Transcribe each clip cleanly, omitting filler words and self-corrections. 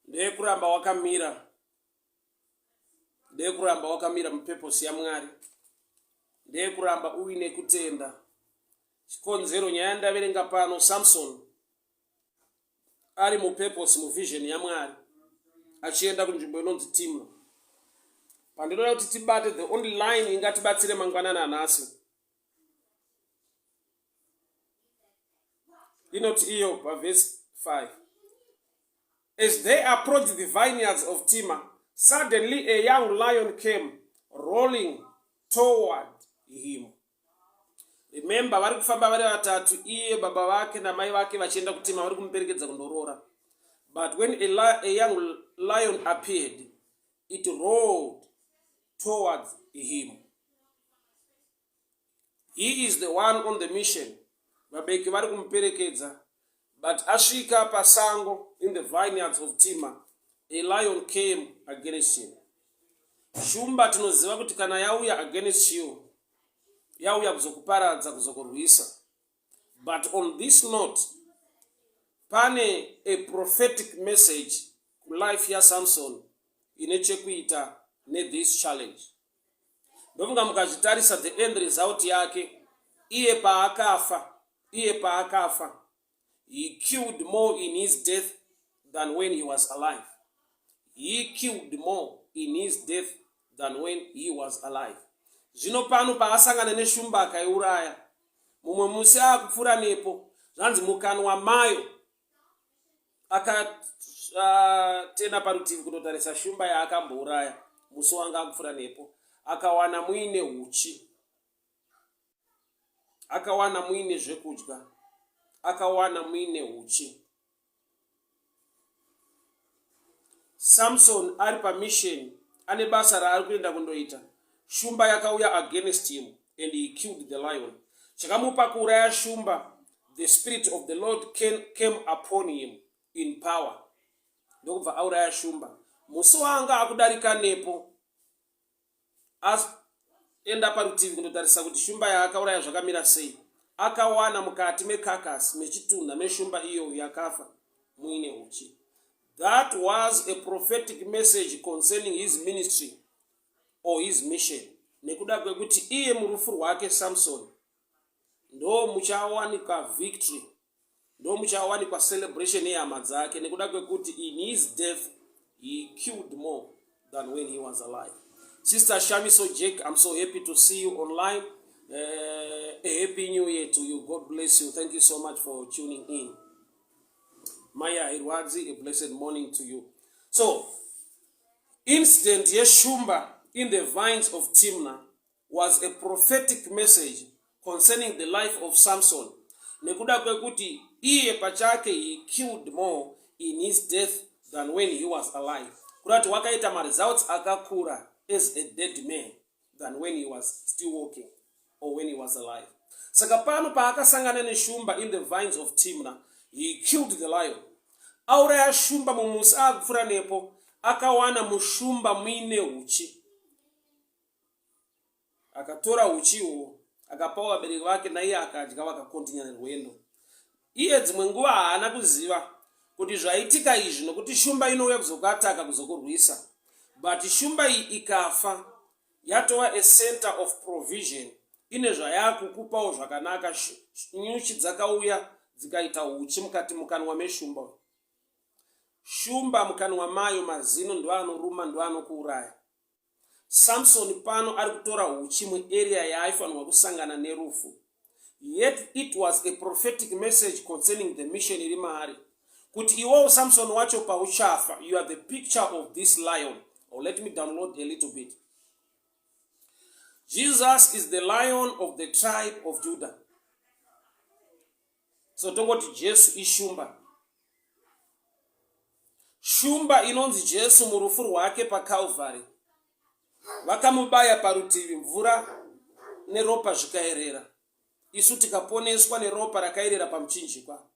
Ndeyekuramba wakamira, ndeyekuramba wakamira mupurpose yaMwari, ndeyekuramba uine kutenda. Chikonzero nyaya yandaverenga pano, Samson ari mupurpose, muvision yaMwari, achienda kunzvimbo inonzi Timna. Pandinoda kuti tibate the only line ingatibatsire mangwanani anhasi inoti iyo pavhesi 5: "As they approached the vineyards of Timnah, suddenly a young lion came rolling toward him." Remember, vari kufamba vari vatatu, iye, baba vake namai vake, vachienda kuTimna, vari kumuperekedza kundoroora. But when a young lion appeared, it rolled towards him. He is the one on the mission, vabereki vari kumuperekedza, but asvika pasango in the vineyards of Timnah, a lion came against him. Shumba tinoziva kuti kana yauya against you, yauya kuzokuparadza, kuzokurwisa. But on this note, pane a prophetic message kulife yaSamson ine chekuita nethis challenge. Ndofunga mukazvitarisa, the end result yake, iye paakafa, he killed more in his death than when he was alive. He killed more in his death than when he was alive. Zvino pano paasangana neshumba akaiuraya, mumwe musi aakupfuura nepo, zvanzi mukanwa mayo, akatena parutivi kutotarisa shumba yaakambouraya musi wanga akupfuura nepo, akawana muine uchi, akawana muine zvekudya, akawana muine uchi. Samson ari pamission, ane basa raari kuenda kundoita. Shumba yakauya against him and he killed the lion. Chakamupa kuuraya shumba, the spirit of the Lord came upon him in power, ndokubva auraya shumba. Musi waanga akudarika nepo, aenda parutivi kundotarisa kuti shumba yaakauraya zvakamira sei, akawana mukati mecarcass, mechitunha meshumba iyo yakafa, muine uchi. That was a prophetic message concerning his ministry or his mission, nekuda kwekuti iye murufu rwake Samson ndo muchawanikwa victory, ndo muchawanikwa celebration yehama dzake, nekuda kwekuti in his death he killed more than when he was alive. Sister Shamiso Jack, I'm so happy to see you online. A happy New Year to you. God bless you. Thank you so much for tuning in. Maya Irwadzi, a blessed morning to you. So incident yeshumba in the vines of Timna was a prophetic message concerning the life of Samson, nekuda kwekuti iye pachake he killed more in his death than when he was alive, kuda kuti wakaita maresults akakura as a dead man than when he was still walking or when he was alive. Saka pano paakasangana neshumba in the vines of Timna, he killed the lion. Auraya shumba, mumusi aakupfuura nepo, akawana mushumba muine uchi. Akatora uchi ihwohwo, akapawo vabereki vake, naiye akadya, vakakontinya nerwendo. Iye dzimwe nguva haana kuziva kuti zvaitika izvi, nokuti shumba inouya kuzokuataka, kuzokurwisa, but shumba iyi ikafa yatova a center of provision, ine zvayakukupawo zvakanaka. Nyuchi dzakauya dzikaita uchi mukati mukanwa meshumba. Shumba mukanwa mayo mazino ndo anoruma, ndo anokuuraya. Samson pano ari kutora uchi muarea yaaifanirwa kusangana nerufu, yet it was a prophetic message concerning the mission iri maari, kuti iwowo Samson wacho pauchafa, you are the picture of this lion. Or let me download a little bit. Jesus is the Lion of the tribe of Judah. So tongoti Jesu ishumba, shumba inonzi Jesu. Murufu rwake paCalvary, vakamubaya parutivi, mvura neropa zvikayerera, isu tikaponeswa neropa rakayerera pamuchinjikwa.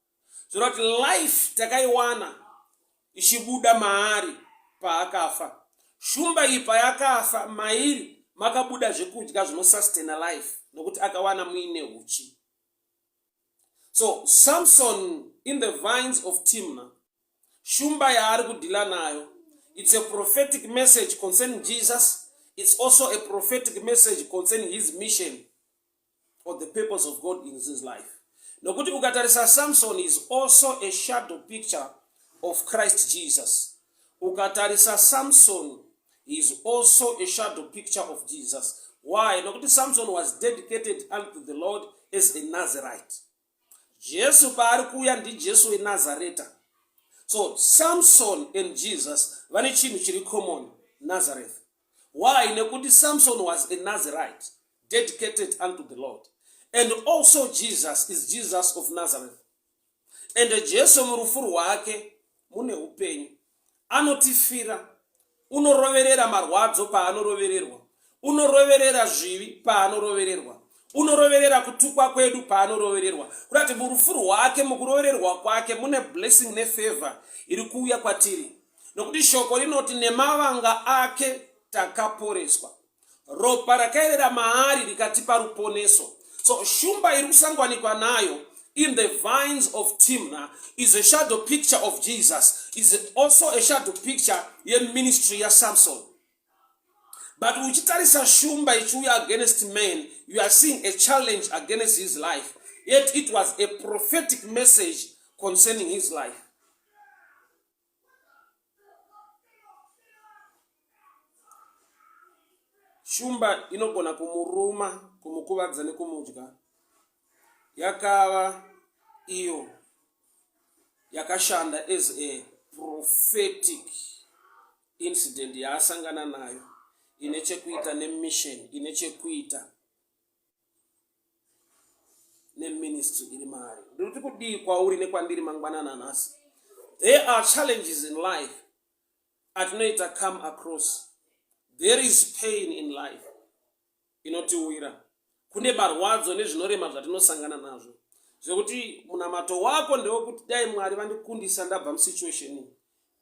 Zvoreva kuti life takaiwana ichibuda maari paakafa. Shumba iyi payakafa, mairi makabuda zvekudya zvinosustaina life, nokuti akawana muine uchi. So Samson in the vines of Timna Shumba yaari kudhila nayo, it's a prophetic message concerning Jesus. It's also a prophetic message concerning his mission or the purpose of God in his life. Nokuti ukatarisa Samson is also a shadow picture of Christ Jesus. Ukatarisa Samson is also a shadow picture of Jesus. Why? Nokuti Samson was dedicated unto the Lord as a Nazarite. Jesu paari kuuya ndiJesu weNazareta. So Samson and Jesus vane chinhu chiri common, Nazareth. Why? Nekuti Samson was a Nazarite dedicated unto the Lord. And also Jesus is Jesus of Nazareth. And Jesu murufu rwake mune upenyu. Anotifira, unoroverera marwadzo paanorovererwa, unoroverera zvivi paanorovererwa, unoroverera kutukwa kwedu paanorovererwa. Kurati murufu rwake, mukurovererwa kwake mune blessing nefavor iri kuuya kwatiri. Nokuti shoko rinoti nemavanga ake takaporeswa. Ropa rakaerera maari rikatipa ruponeso. So shumba iri kusangwanikwa nayo in the vines of Timna is a shadow picture of Jesus, is also a shadow picture yeministry yaSamson. But uchitarisa shumba ichiuya against man, you are seeing a challenge against his life. Yet it was a prophetic message concerning his life. Shumba inogona kumuruma, kumukuvadza nekumudya. Yakava iyo yakashanda as a prophetic incident yaasangana nayo ine chekuita nemission, ine chekuita neministry iri maari. Ndiri kuti kudii kwauri nekwandiri mangwanana anhasi? There are challenges in life atinoita come across. There is pain in life inotiwira. Kune marwadzo nezvinorema zvatinosangana nazvo zvekuti munamato wako ndewekuti dai Mwari vandikundisa ndabva musituation iyi.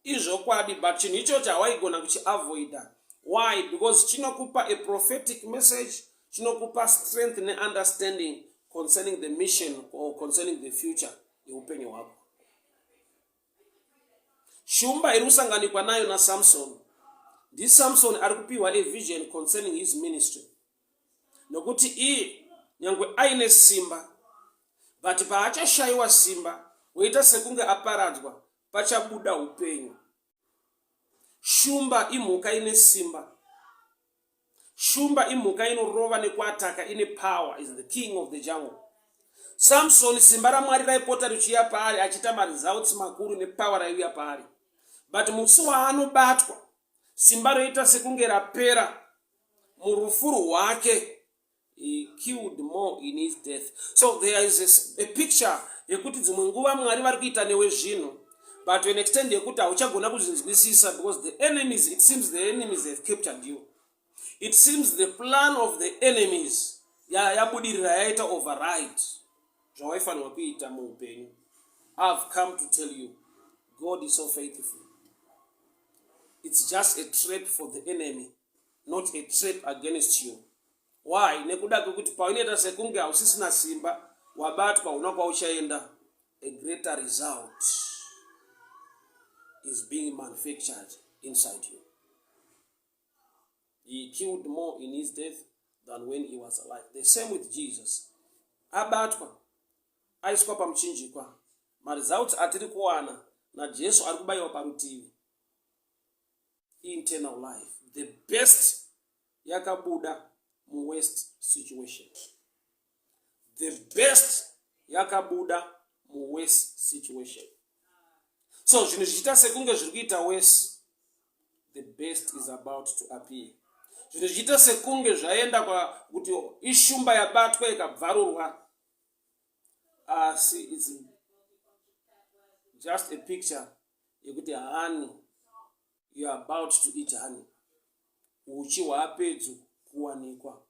Izvokwadi, but chinhu ichocho hawaigona kuchiavoida. Why? Because chinokupa a prophetic message, chinokupa strength neunderstanding concerning the mission or concerning the future yeupenyu hwako. Shumba iri kusanganikwa nayo naSamson ndiSamson ari kupiwa a vision concerning his ministry. Nokuti iye nyangwe aine simba, but paachashaiwa simba woita sekunge aparadzwa, pachabuda upenyu. Shumba imhuka ine simba. Shumba imhuka inorova nekuataka ine power, is the king of the jungle. Samson simba raMwari raipota richiuya paari achiita maresults makuru nepower raiuya paari. But musi waanobatwa simba roita sekunge rapera murufu rwake. He killed more in his death. So there is a picture yekuti dzimwe nguva Mwari vari kuita newe zvinhu but to an extent yekuti hauchagona kuzvinzwisisa because the enemies, it seems the enemies have captured you. It seems the plan of the enemies yabudirira ya yaita override zvawaifanirwa kuita muupenyu. I've come to tell you God is so faithful. It's just a trap for the enemy, not a trap against you. Why? Nekuda kwekuti paunoita sekunge hausisina simba, wabatwa, huna kwauchaenda, a greater result is being manufactured inside you. He killed more in his death than when he was alive. The same with Jesus. Abatwa, aiswa pamuchinjikwa. Maresults atiri kuwana naJesu ari kubayiwa parutivi. Internal life. The best yakabuda muworst situation. The best yakabuda muworst situation. So zvinhu zvichiita sekunge zviri kuita worse, the best is about to appear. Zvinhu zvichiita sekunge zvaenda kuti ishumba yabatwa ikabvarurwa, asi it's just a picture yekuti honey, you are about to eat honey. Uchi hwaapedyo kuwanikwa.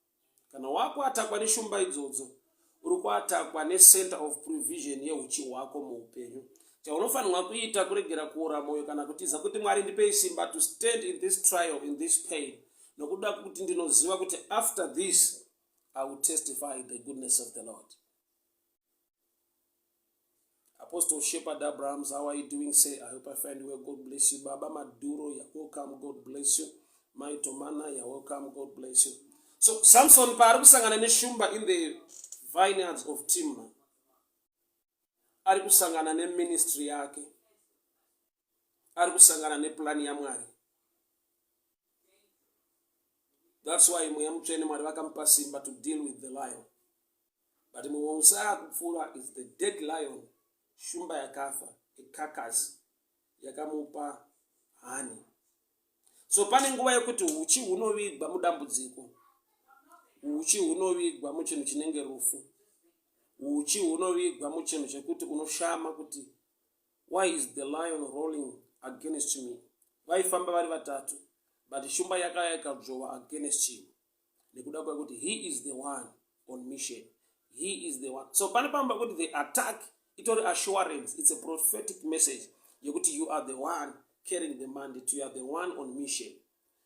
Kana wakuatakwa neshumba idzodzo, uri kuatakwa necenter of provision yehuchi hwako muupenyu. Chaunofanirwa kuita kuregera kuora moyo kana kutiza kuti Mwari ndipei simba to stand in this trial, in this pain. Nokuda kwekuti ndinoziva kuti after this I will testify the goodness of the Lord. Apostle Shepherd Abrahams, how are you doing, sir? I hope I find you well. God bless you. Baba Maduro, you're welcome. God bless you. Mai Tomana, you're welcome. God bless you. So Samson paari kusangana neshumba in the vineyards of Timna, ari kusangana neministry yake, ari kusangana neplani yaMwari. That's why Mweya Mutsvene, Mwari vakamupa simba to deal with the lion. But mumwe musi akupfuura is the dead lion, shumba yakafa, a carcass yakamupa honey. So pane nguva yekuti huchi hunovigwa mudambudziko, huchi hunovigwa muchinhu chinenge rufu, huchi hunovigwa muchinhu chekuti unoshama kuti, "Why is the lion rolling against me?" Vaifamba vari vatatu, but shumba yakaya ikadzvova against him nekuda kwekuti he is the one on mission, he is the one. So pane pamba kuti the attack itori assurance. It's a prophetic message yekuti you are the one carrying the mandate, you are the one on mission,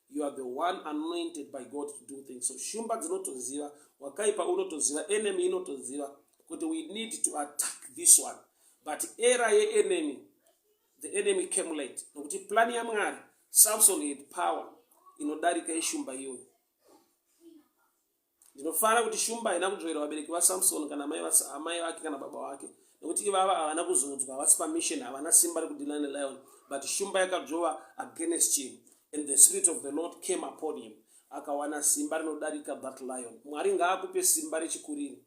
you are the one anointed by God to do things. So shumba dzinotoziva, wakaipa unotoziva, enemy inotoziva kuti we need to attack this one. But era yeenemy, the enemy came late, nokuti plan yaMwari, Samson had power inodarika ishumba iyoyo. Ndinofara kuti shumba haina kudzvovera vabereki vaSamson kana amai vake kana baba vake, nekuti ivava havana kuzodzwa, havasi pamission, havana simba rekudeala nelion. But shumba yakadzvova against him and the Spirit of the Lord came upon him, akawana simba rinodarika that lion. Mwari ngaakupe simba rechikuriri.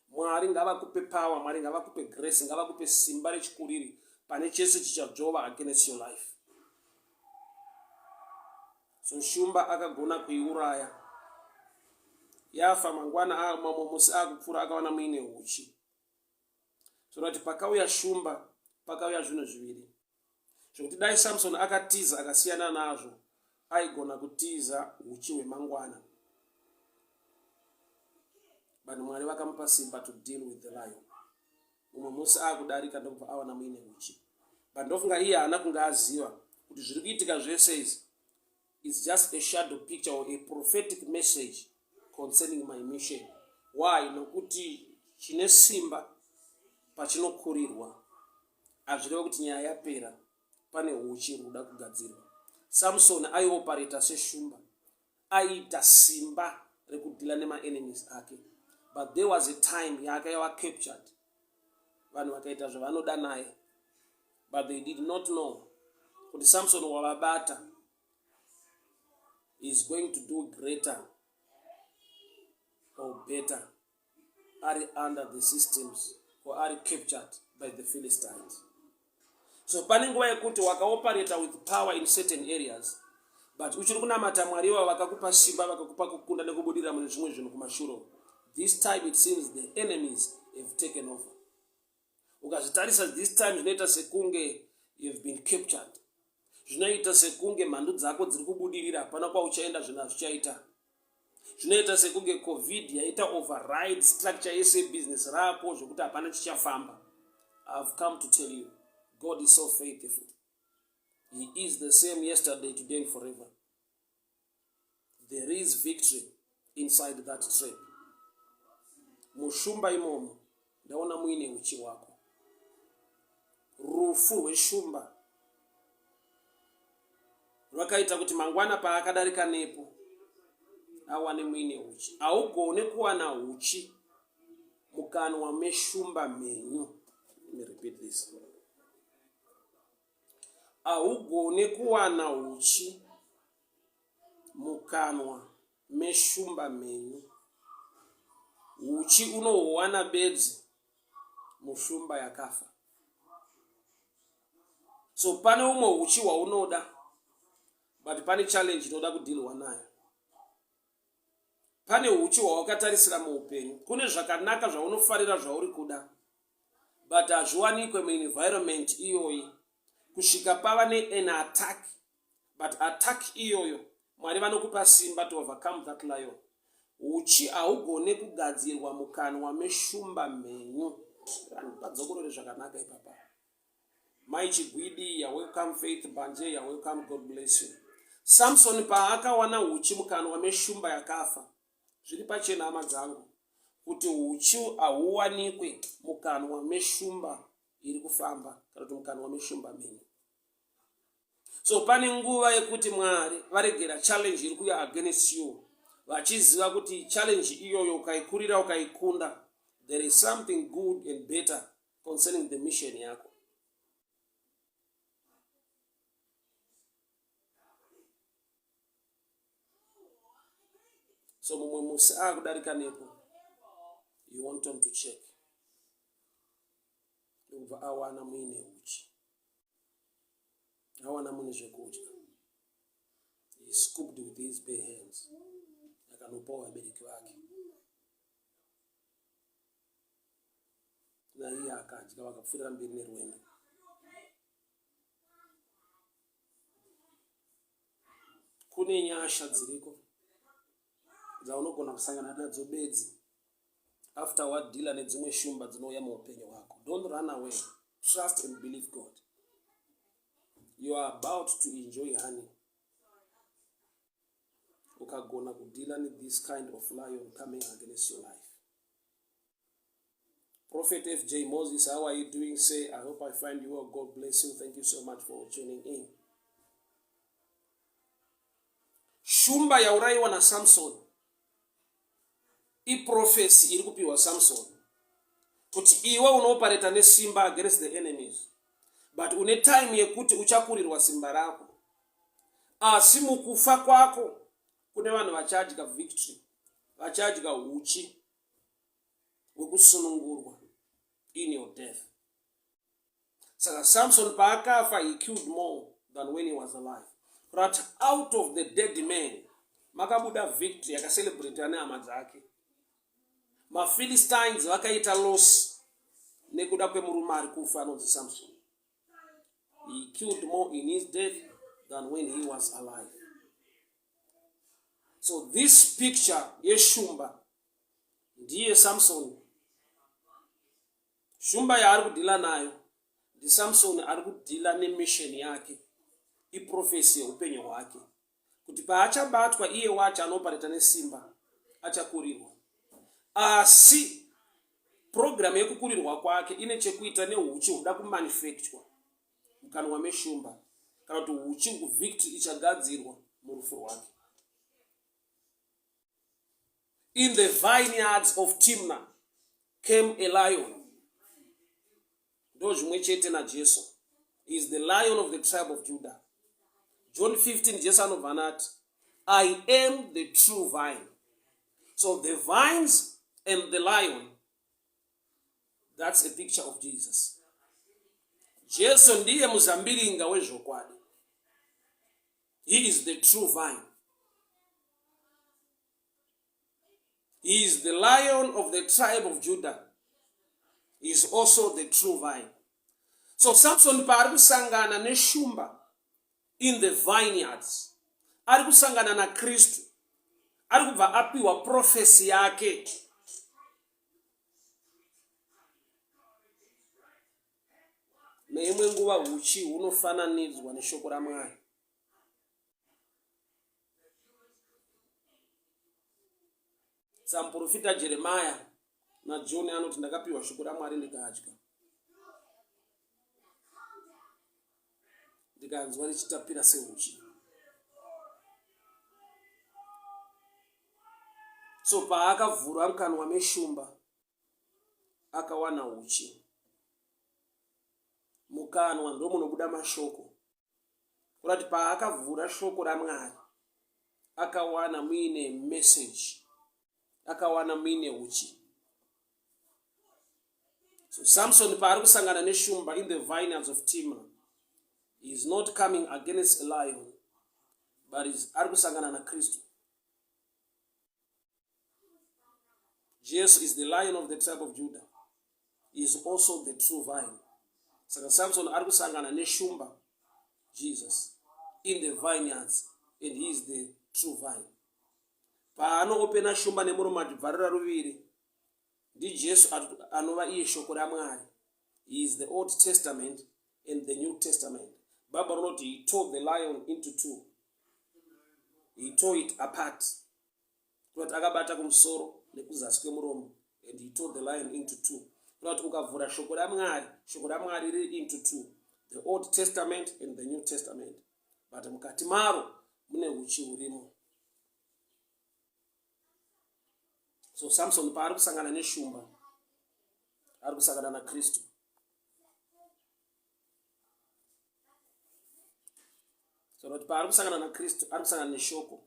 Mwari ngavakupe power. Mwari ngavakupe grace, ngavakupe simba rechikuriri pane chese chichadzvova against your life. So shumba akagona kuiuraya, yafa. Mangwana, mamwe musi akupfuura, akawana muine huchi. Zvorati pakauya shumba, pakauya zvinhu zviviri zvokuti dai Samson akatiza akasiyana nazvo, aigona kutiza huchi hwemangwana. But Mwari vakamupa simba to deal with the lion. Mumwe musi akudarika, ndokubva awana muine huchi. But ndofunga iye haana kunge aziva kuti zviri kuitika zvese izvi is just a shadow picture or a prophetic message concerning my mission. Why? Nokuti chine simba pachinokurirwa, hazvireva kuti nyaya yapera. Pane huchi ruda kugadzirwa. Samson aioperata seshumba, aiita simba rekudeala nemaenemies ake, but there was a time yaakaiva captured. Vanhu vakaita zvavanoda naye, but they did not know kuti Samson wavabata is going to do greater or better ari under the systems or ari captured by the Philistines. So pane nguva yekuti wakaoperata with power in certain areas, but uchiri kunamata Mwari ivavo vakakupa simba, vakakupa kukunda nekubudirira mune zvimwe zvinhu kumashure. This time it seems the enemies have taken over. Ukazvitarisa this time, zvinoita sekunge you have been captured, zvinoita sekunge mhandu dzako dziri kubudirira, hapana kwauchaenda, zvinhu hazvichaita. Zvinoita sekunge COVID yaita override structure yese yebusiness rako, zvokuti hapana chichafamba. I've come to tell you, God is so faithful. He is the same yesterday, today and forever. There is victory inside that trap. Mushumba imomo ndaona muine uchi hwako. Rufu rweshumba rwakaita kuti mangwana paakadarika nepo awane muine uchi. Haugone kuwana uchi mukanwa meshumba mhenyu. Let me repeat this: haugone kuwana uchi mukanwa meshumba mhenyu. Uchi unohuwana bedzi mushumba yakafa. So pane umwe uchi hwaunoda, but pane challenge inoda kudealwa nayo. Pane uchi hwawakatarisira muupenyu, kune zvakanaka zvaunofarira, zvauri kuda, but hazviwanikwe muenvironment iyoyi kusvika pava nean attack. But attack iyoyo, Mwari vanokupa simba to overcome that lion. Uchi haugone kugadzirwa mukanwa meshumba mhenyu. Padzokorore zvakanaka ipapa. Mai Chigwidi, you're welcome. Faith Banje, you're welcome. God bless you. Samson paakawana uchi mukanwa meshumba yakafa, zviri pachena, hama dzangu, kuti uchi hauwanikwe mukanwa meshumba. iri kufamba kana kuti mukanwa meshumba mhenyu. So pane nguva yekuti Mwari varegera challenge iri kuya against you, vachiziva kuti challenge iyoyo ukaikurira, ukaikunda, there is something good and better concerning the mission yako. So mumwe musi akudarika nepo, you want them to check, ndokubva awana muine huchi, awana mune zvekudya. He scooped with his bare hands, akanopawo vabereki vake, naiye akadya, vakapfuurira mberi nerwendo. Kune nyasha dziriko dzaunogona kusangana nadzo bedzi after wadeala nedzimwe shumba dzinouya muupenyu hwako. Don't run away, trust and believe God. You are about to enjoy honey ukagona kudeala nethis kind of lion coming against your life. Prophet FJ Moses, how are you doing? Say, I hope I find you well. God bless you. Thank you so much for tuning in. Shumba yaurayiwa naSamson iprofesi iri kupiwa Samson kuti iwe unoopareta nesimba against the enemies, but une time yekuti uchakurirwa simba rako, asi mukufa kwako kune vanhu vachadya victory, vachadya huchi hwekusunungurwa in your death. Saka Samson paakafa, he killed more than when he was alive. But out of the dead man makabuda victory yakacelebrata nehama dzake. MaPhilistines vakaita loss nekuda kwemurume ari kufa anonzi Samson. He killed more in his death than when he was alive. So this picture yeshumba ndiye Samson. Shumba yaari kudhila nayo ndiSamson ari kudhila nemission yake, iprofesi yeupenyu hwake kuti paachabatwa iye wacho anoopareta nesimba achakurirwa. Asi purogiramu yekukurirwa kwake ine chekuita neuchi huda kumanufacturwa mukanwa meshumba, kana kuti huchi victory ichagadzirwa murufu rwake. In the vineyards of Timnah came a lion. Ndo zvimwe chete naJesu. He is the Lion of the tribe of Judah. John 15, Jesu anobva anati, I am the true vine. So the vines and the lion, that's a picture of Jesus. Jesu ndiye muzambiringa wezvokwadi. He is the true vine. He is the Lion of the tribe of Judah. He is also the true vine. So Samson paari kusangana neshumba in the vineyards, ari kusangana naKristu, ari kubva apiwa prophecy yake. Neimwe nguva huchi hunofananidzwa neshoko raMwari. Samuprofita Jeremiah naJohn anoti ndakapiwa shoko raMwari ndikadya, ndikanzwa richitapira sehuchi. So paakavhura mukanwa meshumba akawana huchi. Mukanwa ndomunobuda mashoko. Kurati paakavhura shoko raMwari akawana muine message, akawana muine huchi. So Samson paari kusangana neshumba in the vineyards of Timnah, he is not coming against a lion, but is ari kusangana naKristu. Jesu is the Lion of the tribe of Judah. He is also the true vine. Saka Samson ari kusangana neshumba Jesus in the vineyards and he is the true vine. Paanoopena shumba nemuromo achibvarura ruviri, ndiJesu anova iye shoko raMwari. He is the Old Testament and the New Testament. Bible rinoti he tore the lion into two. He tore it apart. Kuti akabata kumusoro nekuzasi kwemuromo and he tore the lion into two. Kuda kuti ukavhura shoko raMwari, shoko raMwari riri into two, the Old Testament and the New Testament. But mukati maro mune huchi hurimo. So Samson paari kusangana neshumba, ari kusangana naKristu. So kuti paari kusangana naKristu, ari kusangana neshoko.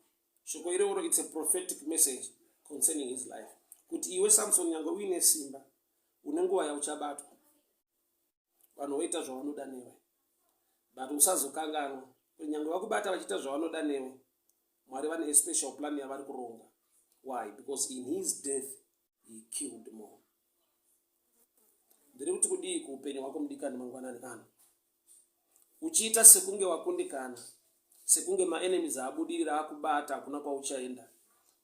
Shoko iroro it's a prophetic message concerning his life. Kuti iwe Samson nyange uine simba, une nguva yauchabatwa. Vanhu voita zvavanoda newe. But usazokanganwa kuti nyange vakubata vachiita zvavanoda newe, Mwari vane a special plan yavari kuronga. Why? Because in his death he killed more. Ndiri kuti kudii kuupenyu hwako mudikani mangwanani ano? Uchiita sekunge wakundikana, sekunge maenemies abudirira akubata, hakuna kwauchaenda.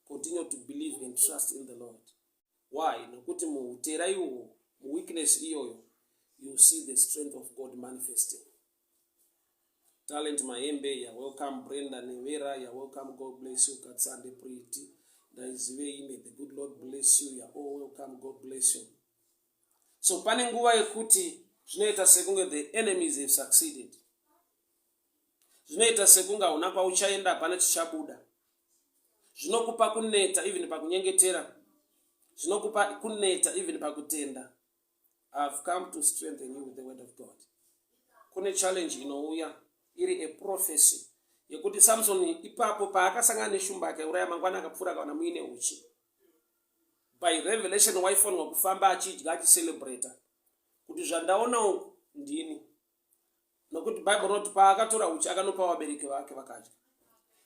Continue to believe and trust in the Lord. Why? Nokuti muhutera ihwohwo, muweakness iyoyo, you see the strength of God manifesting. Talent Mahembe, you're welcome. Brenda Nevera, you're welcome. God bless you. Katsande Pretty, Ndaizivei, may the good Lord bless you. You're all welcome. God bless you. So pane nguva yekuti zvinoita sekunge the enemies have succeeded. Zvinoita sekunge hauna kwauchaenda, hapana chichabuda. Zvinokupa kuneta even pakunyengetera. Zvinokupa kuneta even pakutenda. I've come to strengthen you with the word of God. Kune challenge inouya iri a prophecy yekuti Samson ipapo paakasangana neshumba akauraya mangwana akapfuura akawana muine uchi. By revelation waifanirwa kufamba achidya achicelebrata kuti zvandaona uku ndini. Nokuti Bible rinoti paakatora uchi akanopa vabereki vake vakadya.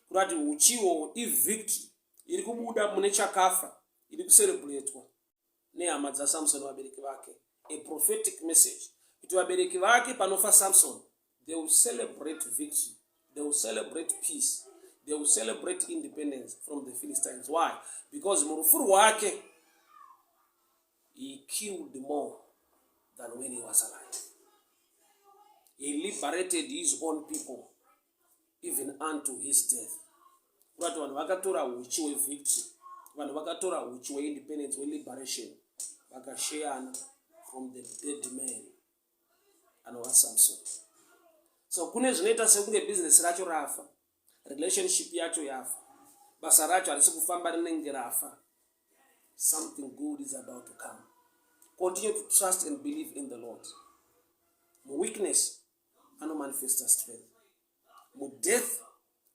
Kurati uchiwo ivictory iri kubuda mune chakafa iri kucelebratwa nehama dzaSamson vabereki vake. A prophetic message kuti vabereki vake panofa Samson they will celebrate victory, they will celebrate peace, they will celebrate independence from the Philistines. Why? Because murufu rwake he killed more than when he was alive. He liberated his own people even unto his death. Kurati vanhu vakatora huchi hwevictory, vanhu vakatora huchi hweindependence, hweliberation, vakasheyana from the dead man anova Samson. So kune zvinoita sekunge business racho rafa, relationship yacho yafa, basa racho harisi kufamba rinenge rafa. Something good is about to come. Continue to trust and believe in the Lord. Muweakness anomanifesta strength. Mudeath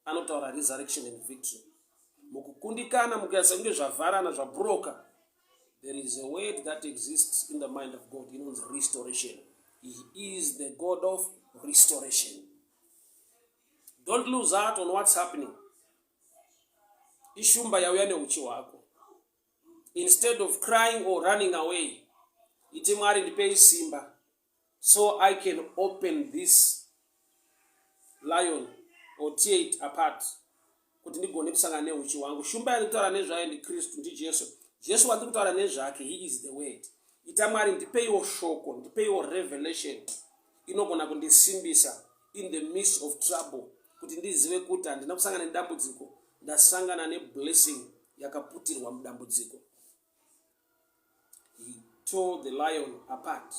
anotaura resurrection and victory. Mukukundikana, mukuita sekunge zvavharana, zvabroka, there is a word that exists in the mind of God inonzi restoration. He is the God of restoration. Don't lose heart on what's happening. Ishumba yauya neuchi hwako. Instead of crying or running away, iti Mwari ndipei simba so I can open this lion or tear it apart kuti ndigone kusangana neuchi hwangu. Shumba yandiri kutaura nezvayo ndiKristu, ndiJesu. Jesu wandiri kutaura nezvake, he is the word. Ita Mwari ndipeiwo shoko, ndipeiwo revelation inogona kundisimbisa in the midst of trouble kuti ndizive kuti handina kusangana nedambudziko, ndasangana neblessing yakaputirwa mudambudziko. He tore the lion apart.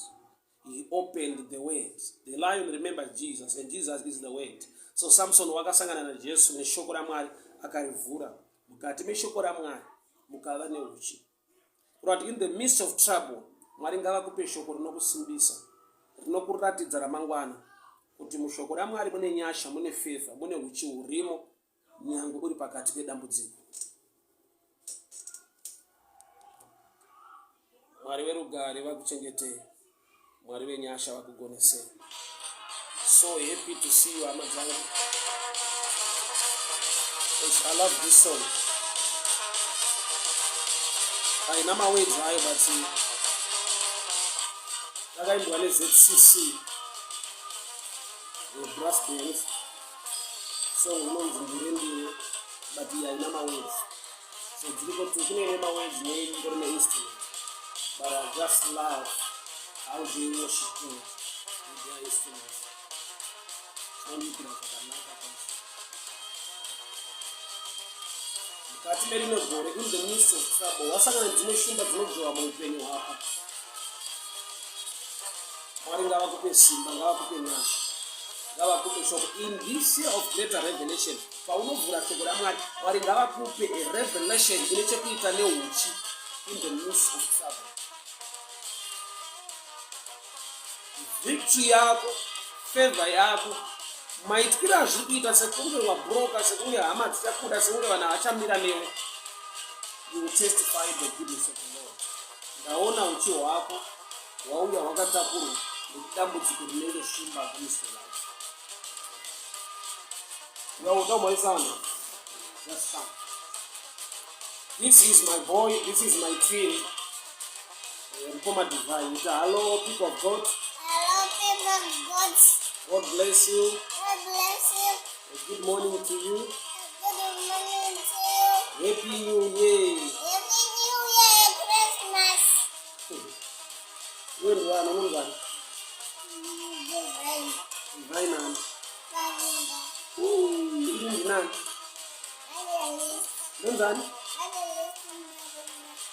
He opened the word. The lion remembered Jesus and Jesus is the word. So Samson wakasangana naJesu neshoko raMwari akarivhura. Mukati meshoko raMwari mukava neuchi. Kurati in the midst of trouble, Mwari ngavakupe shoko rinokusimbisa, rinokuratidza ramangwana kuti mushoko raMwari mune nyasha, mune favor, mune uchi hurimo nyangwe uri pakati pedambudziko. Mwari werugare vakuchengetei, Mwari venyasha vakugonesei. So happy to see you hama dzangu. I love this song. Haina mawords ayo but yakaimbwa neZCC brass band. Song inonzi ndire ndire but iyi haina mawords. So dziriko tu kune ine mawords neingori neinstrument but I just love how they worship God with their instruments. Zvinondiitira zvakanaka kwazvo. Mukati merino gore in the midst of trouble wasangana nedzimwe shumba dzinodzvova muupenyu hwako. Mwari ngavakupe simba, ngavakupe nyasha, ngavakupe shoko. In this year of greater revelation, paunovhura shoko raMwari, Mwari ngavakupe a revelation ine chekuita neuchi in the midst of trouble. Victory yako, favor yako, maityiro azviri kuita sekunge wabroka, sekunge hama dzichakuda, sekunge vanhu havachamira newe. You will testify the goodness of the Lord. Ndaona uchi hwako hwauya hwakatakurwa nedambudziko rinenge shumba against your life. Uyaudamwaisana. Just come. This is my boy, this is my twin. Mkoma Divine. Hello, people of God. Hello, people of God. God bless you. God bless you. A good morning to you. A good morning to you. Happy New Year. Happy New Year, Christmas. Iwe ndiwani unonzani? Divine. Divine nani? Paringa. Ini ndinani? Evangelist. Ndonzani?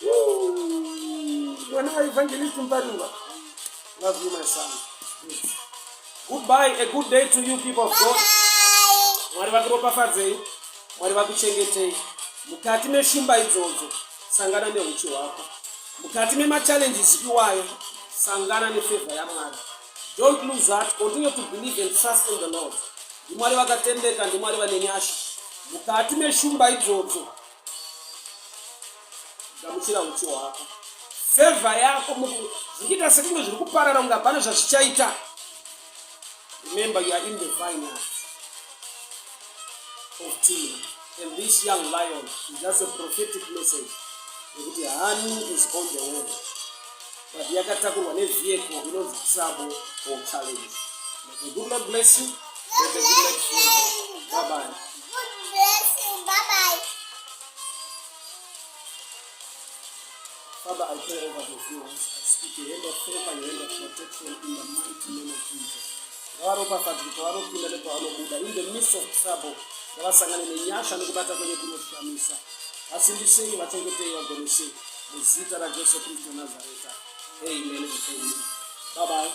Evangelist. Mwana wa Evangelist Mparinga. Love you my son. Good. Goodbye, a good day to you people of God. Bye. Mwari vakuropafadzei, Mwari vakuchengetei. Mukati meshumba idzodzo, sangana neuchi hwako. Mukati memachallenges iwayo, sangana nefavor yaMwari. Don't lose heart, continue to believe and trust in the Lord. NdiMwari vakatendeka, ndiMwari vane nyasha. Mukati meshumba idzodzo, gamuchira uchi hwako. Favor yako zvichiita sekunge zviri kuparara kunge hapana zvazvichaita. Remember you are in the vineyard of Timnah. And this young lion is just a prophetic message yekuti honey is on the way. But yakatakurwa nevehicle inonzi trouble or challenge. May the good Lord bless you. May the good Lord favor you. Bye-bye. Good bless you. Bye bye. Father, I pray over the viewers. I speak your hand of favor, your hand of protection in the mighty name of Jesus. Ngavaropafadzwe pavanopinda nepavanobuda. In the midst of trouble, ngavasangane nenyasha nekubata kwenyu kunoshamisa. Vasimbisei, vachengetei, vagonesei. Muzita raJesu Kristu Nazareta. Amen and amen. Bye bye.